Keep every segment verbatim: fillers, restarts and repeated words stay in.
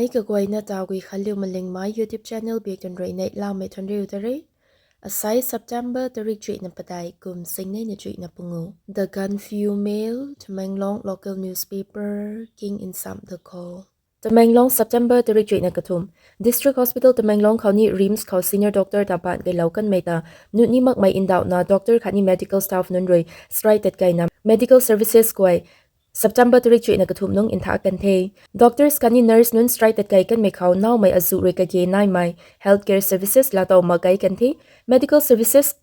Ei kaguayna ta Guikhanliu Malingmei YouTube channel biak tun rui neihlamei thuanriu ta re. Asai September tarik chuihna padeih kum singnei na chuihna pungu. The Gaanphiu Mail, Tamenglong local newspaper king nsam da kho. Tamenglong, September tarik chuihna kathumh. District Hospital Tamenglong khou ni RIMS khou senior doctor ta baanc keilou kanmei ta nuni makmei ndauhna doctor khatni medical staff nunc rui strike tatkeina medical services guay September tarik chuihna kathumh nungc ntha kan the. Doctors khatni nurse nunc strike tatkei kanmei khou naumei azuh rui kage naimei healthcare services laatow mak gei kan the. Medical services,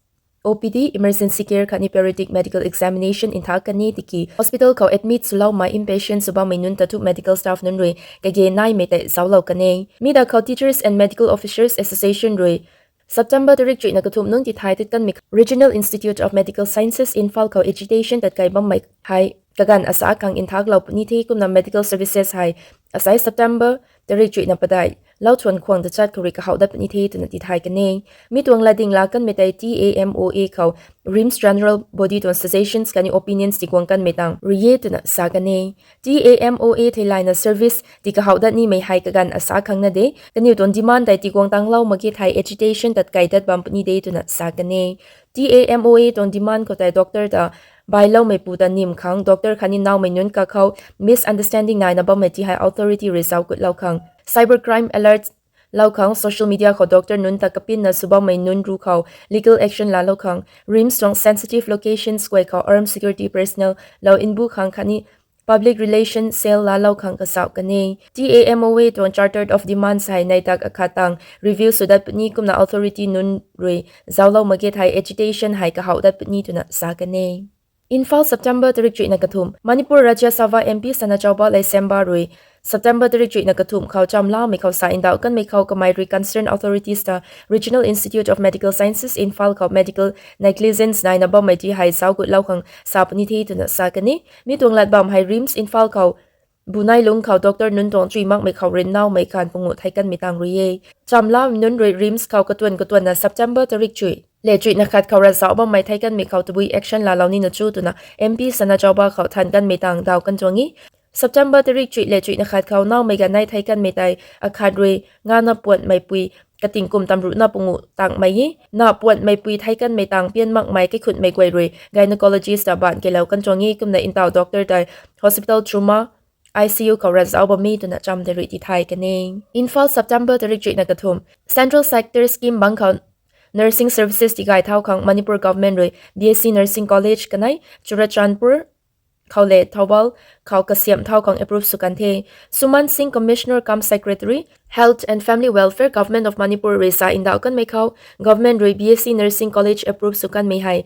O P D, emergency care khatni periodic medical examination ntha kan e tiki hospital khou admit swloumei inpatient sw bammei nunc ta thu medical staff nunc rui kage naimei tei zauclou kan e. Mi da khou Teachers and Medical Officers Association rui September tarik chuihna kathumh nungc tithay tat kanmei Regional Institute of Medical Sciences Imphal khou agitation tatkei bammei hei kaganv asa khang nthaklou puni the kumna medical services hei asai September tarik chuihna padeih lau thuan khwang tachat khou rui kahouh dat puni the twna tithay kan e. Mi tuang latding laa kanmei tei T A M O A khou RIMS General Body tuang suggestions khatni opinions tiguang kanmei tang rui e twna sa kan e. T A M O A theilayna service ti kahouh dat nimei hei kaganv asa khang na de, kaniw tuang demand tei tiguang tanglou mak ge thei agitation tatkei dat bam puni de twna sa kan e. T A M O A tuang demand khou tei doctor ta bailoumeipu ta nim khang doctor khatni naumei nunc kakhou misunderstanding naina bammei ti hei authority rui zauc kutlou khang, cyber crime alert lou khang, social media khou doctor nunc ta kapinna sw bammei nunc ru khou legal action laalou khang, RIMS tuang sensitive locations guay khou armed security personnel lou mbu khang khatni public relation cell laalou khang kazauh kan e. T A M O A tuang Charter of Demands hei neih tak akhat tang review sw dat puni kumna authority nunc rui zauclou mak ge thei agitation hei kahouh dat puni twna sa kan e. Imphal, September tarik chuihna kathumh. Manipur Rajya Sabha M P Sana Chowba Leishemba rui September tarik chuihna kathumh khou chamlamei khou sa ndauh kanmei khou kamei rui concerned authorities ta Regional Institute of Medical Sciences Imphal khou medical negligence naina bammei ti hei zauc kutlou khang sa puni the twna sa kan e. Mi tuang lat bam hei RIMS Imphal khou bunailung khou doctor nunc tuang chuy makmei khou rui naumei kan pungu thei kanmei tang rui e. Chamlamei nunc rui RIMS khou katuan katuanna September tarik chuih le chuihna khat khou ravzauh bammei thei kanmei khou tabui action laalou nina cho twna M P Sana Chowba khou than kanmei tang daw kan tuang e. September tarik chuih le chuihna khat khou naumei ganei thei kanmei tei akhat rui ngana puanmeipui kating kum tamruhna pungu tangmei e. Na puanmeipui thei kanmei tang pian makmei kaikhutmei guay rui gynecologist ta baanc keilou kan tuang e kumna ndauh doctor tei hospital trauma I C U khou ravzauh bam e twna cham tei rui tithay kan e. Imphal, September tarik chuihna kathumh. Central Sector Scheme bang khou nursing services tigay thau khang Manipur Government rui B S C Nursing College kanei Churachandpur khou le Thoubal khou kasiamh thau khang approve sw kan the. Suman Singh, Commissioner cum Secretary, Health and Family Welfare, Government of Manipur rui sa ndauh kanmei khou government rui B S C Nursing College approve sw kanmei hei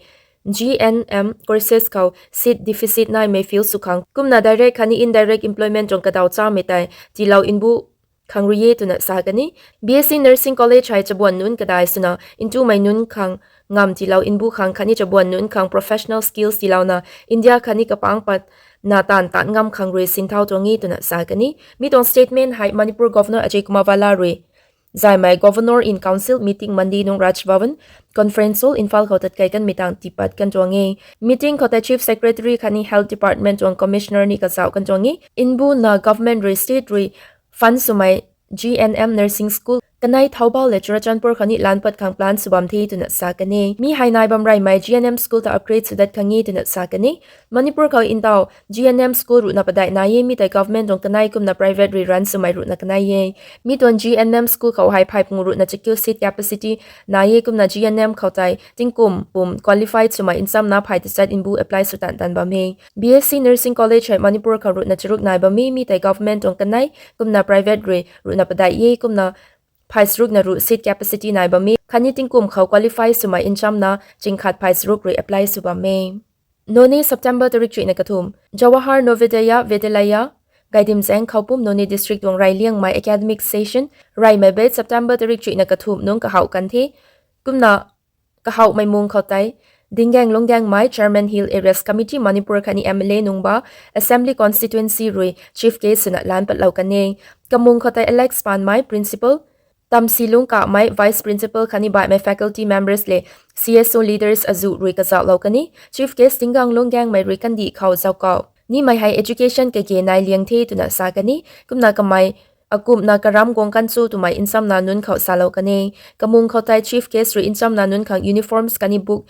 G N M courses khou seat deficit naimei fill sw khang kumna direct khatni indirect employment tuang kadaw chamei tei tiilou mbu khang rui e twna sa kan e. B S C Nursing College hei chabuan nunc kadai swna ntumei nunc khang ngam tiilou mbu khang khatni chabuan nunc khang professional skills tiilouna India khatni kapangc patna taanv tat ngam khang rui sinthau tuang e twna sa kan e. Mi tuang statement hei Manipur Governor Ajay Kumar Bhalla rui zaymei Governor in Council meeting Monday nung Raj Bhavan Conference Hall Imphal khou tatkei kanmei tang tiipat kan tuang e. Meeting khou tei Chief Secretary khatni Health Department tuang Commissioner ni kazauh kan tuang e. Mbuna government rui state rui fund swmei G N M Nursing School kanei Thoubal le Churachandpur khou ni lanpat khang plan sw bam the twna sa kan e. Mi hei nai bam reymei G N M school ta upgrade sw dat khang e twna sa kan e. Manipur khou ndauh G N M school ruhna padeih nai e, mi tei government tuang kanei kumna private rui run swmei ruhna kanei e. Mi tuang G N M school khou hei phay pungu ruhna chakiu seat capacity nai e kumna G N M khou tei tingkum pum qualified swmei nchamna phay tachat mbu apply sw tan tan bam e. B S C Nursing College hei Manipur khou ruhna charuk nai bam e, mi tei government tuang kanei kumna private rui ruhna padeih e kumna phay charukna ruh seat capacity nai bam e, khatni tingkum khou qualify swmei nchamna chingkhat phay charuk rui apply sw bam e. Noney, September tarik chuihna kathumh. Jawahar Navodaya Vidyalaya, Gaidimzang, Khoupum, Noney District tuang rey liangmei academic session reymei beit September tarik chuihna kathumh nung kahouh kan the. Kumna kahouhmei mung khou tei Dingang Lunggangmei, Chairman Hill Areas Committee Manipur khatni M L A Nungba Assembly Constituency rui chief guest swna lan patlou kan e. Kamung khou tei Alex Panmei, Principal, Tamsilung Kamei, Vice Principal khatni baihmei faculty members le C S O leaders azuh rui kazauhlou kan e. Chief guest Dingang Lunggangmei rui kandih khou zauckau nimei hei education kage nai liang the twna sa kan e. Kumna kamei akumhna karam guang kan cho twmei nchamna nunc khou salou kan e. Kamung khou tei chief guest rui nchamna nunc khang uniforms khatni book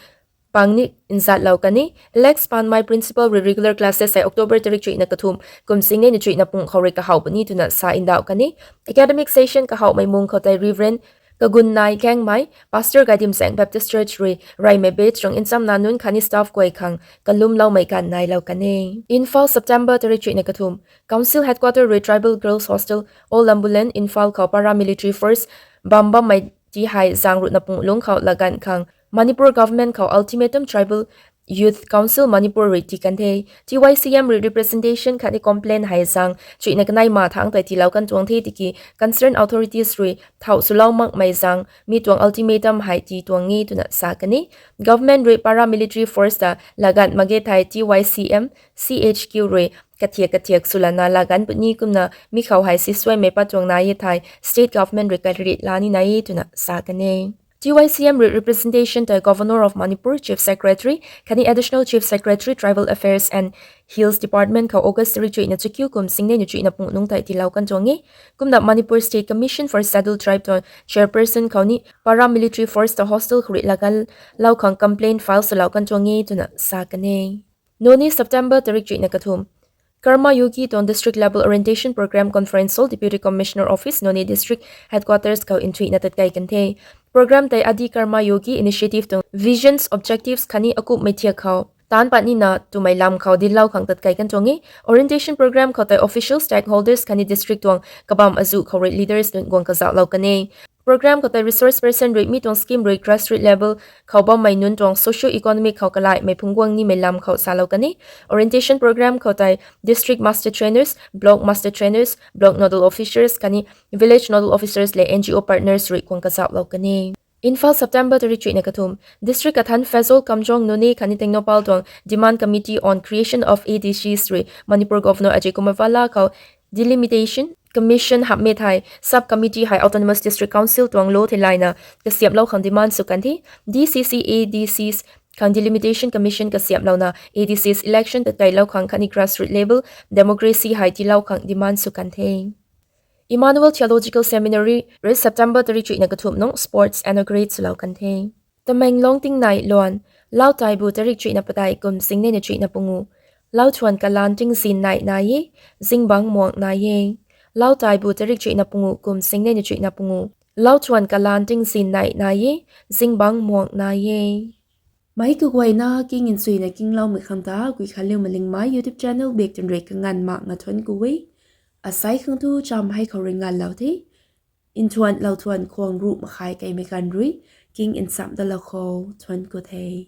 pang ni nzatlou kan e. Alex Panmei, principal rui regular classes hei October tarik chuihna kathumh kum singnei na chuihna pung khou rui kahaw puni twna sa ndauh kan e. Academic session kahawmei mung khou tei Reverend Kagunnai Gaengmei, Pastor Gaidimzaeng Baptist Church rui reymei batch tuang nchamna nunc khatni staff guay khang kalumloumei ganv nailou kan e. Imphal, September tarik chuihna kathumh. Council headquarter rui Tribal Girls Hostel, Old Lambulen, Imphal khou paramilitary force bam bammei ti hei zaeng ruhna pung lungc khou laganv khang Manipur government khou ultimatum Tribal Youth Council Manipur rui tii kan the. T Y C M rui representation khatni complaint hei zaeng chuihna kanei ma thangc tei tiilou kan tuang the tiki concerned authorities rui thau swlou makmei zaeng mi tuang ultimatum hei tii tuang e twna sa kan e. Government rui paramilitary force ta laganv mak ge thei T Y C M C H Q rui kathiak kathiak swlana laganv puni kumna mi khou hei sisuaimei pat tuang nai e thei state government rui karit la ni nai e twna sa kan e. T Y C M rui representation tei Governor of Manipur, Chief Secretary khatni Additional Chief Secretary, Tribal Affairs and Hills Department khou August tarik chuihna chakiu kum singnei na chuihna pung nungc tei tiilou kan tuang e. Kumna Manipur State Commission for Scheduled Tribe tuang chairperson khou ni paramilitary force ta hostel khou rui laganvlou khang complaint file swlou kan tuang e twna sa kan e. Noney, September tarik chuihna kathumh. Karma Yogi tuang district level orientation program conference hall Deputy Commissioner Office, Noney District Headquarters khou nthuihna tatkei kan the. Program tei Adi Karma Yogi Initiative tuang visions, objectives khatni akumhmei thiak khou taanc pat nina twmei lam khou dinclou khang tatkei kan tuang e. Orientation program khou tei official, stakeholders khatni district tuang kabam azuh khou rui leaders nunc guang kazauhlou kan e. Program khou tei resource person rui mi tuang scheme rui grassroots level khou bammei nunc tuang socio-economic khou kalaimei phungc guang nimei lam khou salou kan e. Orientation program khou tei district master trainers, block master trainers, block nodal officers khatni village nodal officers le N G O partners rui guang kazauhlou kan e. Imphal, September tarik chuihna kathumh. District kathan Pherzawl, Kamjong, Noney khatni Tengnoupal tuang Demand Committee on Creation of A D Cs rui Manipur Governor Ajay Kumar Bhalla khou Delimitation Commission hamhmei thei sub committee hei Autonomous District Council tuang law theilayna kasiamhlou khang demand sw kan the. D C C A D Cs khang Delimitation Commission kasiamhlouna A D Cs election tatkeilou khang khatni grassroots level democracy hei tiilou khang demand sw kan the. Emmanuel Theological Seminary rui September tarik chuihna kathumh nungc sports inaugurate swlou kan the. Tamenglong tingnei luan, Lau Taibu tarik chuihna padeih kum singnei na chuihna pungu. Lau thuan kalan tingzin nei nai e, zingbangc muang nai e. Lau Taibu tarik chuihna pungu kum singnei na chuihna pungu. Lau thuan kalan tingzin nei nai e, zingbangc muang nai e. Meic kaguayna king nchuina kingloumei khang ta Guikhanliu Malingmei YouTube channel bak twn rui kanganv makna thuanc ku e. Asei khang tu cham hei khou rui nganvlou the. Nthuanlou thuan khwang ruh makhai keimei ganv rui king nchamh dalou khou thuanc ku the.